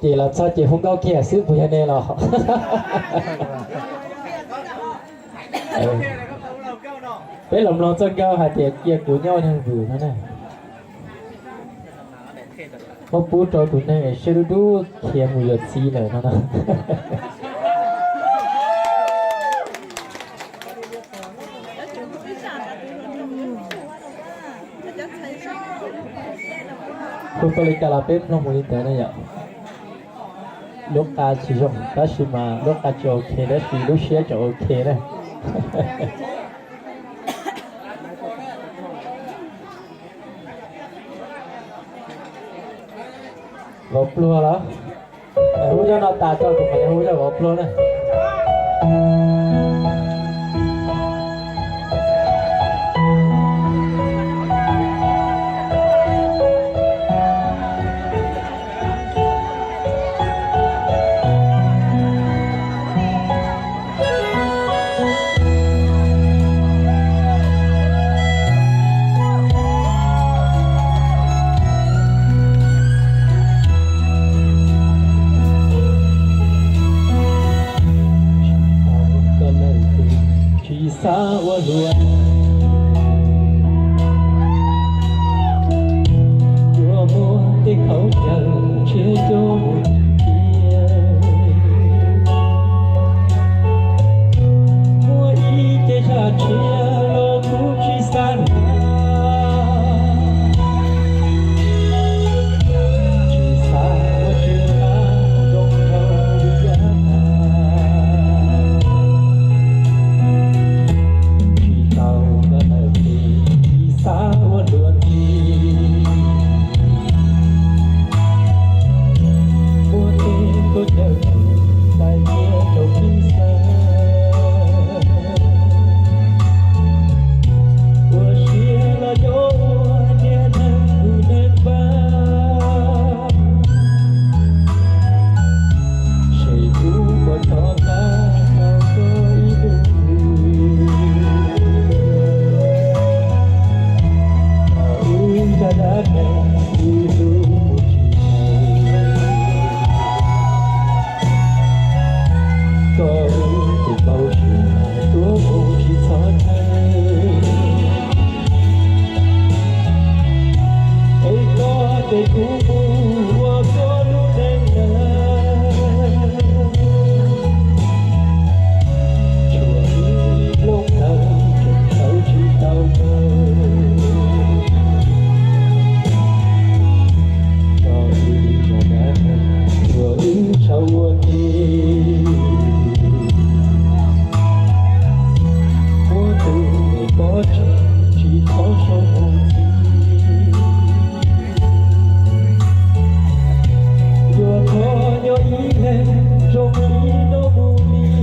Ces los txog ces hu nkauj kiag xwb puas yog ne los? Peb los mloog txoj nkauj hais tias cia kuv nyob ua neeg vwm no na. Muab pub rau tus neeg es siab dub dub khiav mus yuav txiv lawm no na. Hu tau li cas los peb mloog mus li ntawd na yom. Lub qa tsis zoo tab sis mas lub qa tsis ok tab sis lub siab tseem ok na. Vauv pluag los? Hu zaj no tas tso kuv mam li hu zaj vauv pluag na. Tsis xav ua luaj, yuav muab tej khaub ncaws tshiab coj mus tiag. Muaj ib ce zaj tshiab los kuv tsis xav hnav. Tsis xav ua tswv qab zoo rau yav tag. Tsis tau koj lawm ces tsis xav ua luaj li. Muab tej khaub ncaws txais cia rau tib xav. Ua siab los yuav ua niag neeg kuj neeg npab. Seb kuv puas rov qab tau koj ib lub hws. Thaum wb zaj dab neeg wb hlub mus tsis tau. Koj wb tus npau suav tuav mus tsis txog chaw. Es koj ces kuv mus ua koj lub neej nawb. Tshuav wb hloov taws tseem tau tsis tau kawg. Koj wb zaj dab neeg tsuas wb tshau ua ke. Muab tus me pob tsev tsis txhob sau mus ntxiv. Yuav thov nyob ib leeg zoo li no mus li.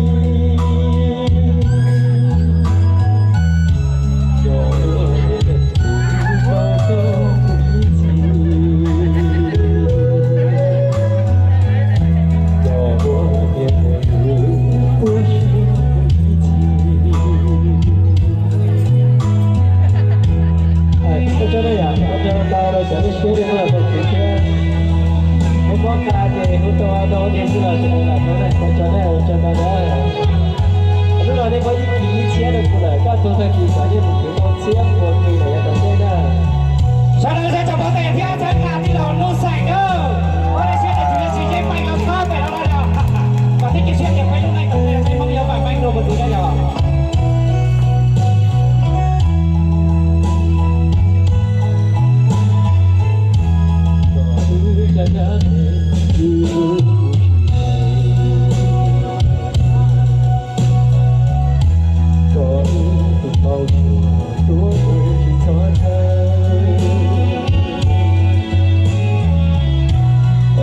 Yog ua niag neeg vwm tau koj mus ib txhis. Yog ua niag neeg vwm ua si mus ib txhis. Ua tsaug na yom, ua tsaug ntau rau cov nej siab nej muab los rau kuv thiab. Muab mob qa ces hu tau no tiag xwb los tsis tau lam rau nej, ua tsaug nej, ua tsaug ntau na. Hnub no nej muab ib kis ib txhiab rau kuv lawm, koj tug tag kis xav yeej mus kwv tau txhiab npua kis lawm yav tom ntej na. Sawv daws sawv tsees pov tes thiab txhawb nqa tij laug Nuj Xeem na. Ua li siab tes tsis yeej pais los txhob pem no na yom. Kom thiaj cia siab tias peb lub neej tom ntej peb Hmoob yuav pais meej dua mus ntxiv na yom. Koj wb tus npau suav tuav mus tsis txog chaw.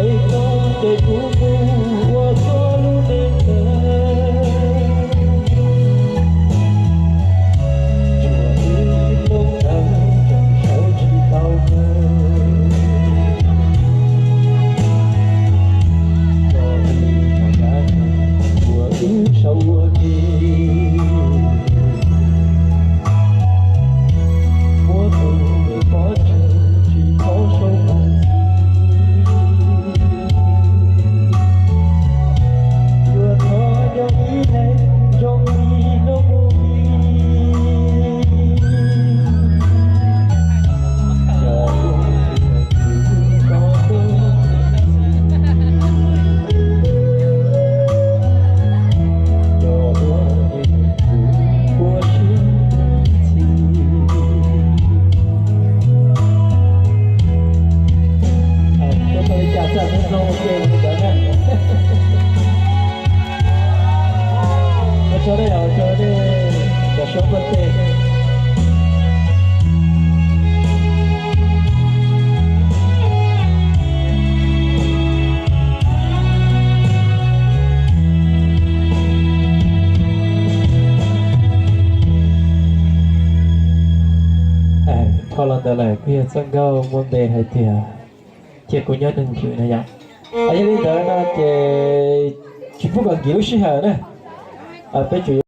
Es koj ces kuv mus ua koj lub neej nawb. Tsuas wb hloov taws tseem sau tsis tau kawg. Koj wb zaj dab neeg tsuas wb sau ua ke. Muab tus me pob tsev tsis txhob sau mus ntxiv. Tso pov tseg. Dhau los ntawd lawm kuj yog txoj nkauj muaj npe hais tias Cia kuv nyob nws ntxwv na yom. Yog li ntawd no ces tsis pub kom nkim lub sij hawm na, peb tsuas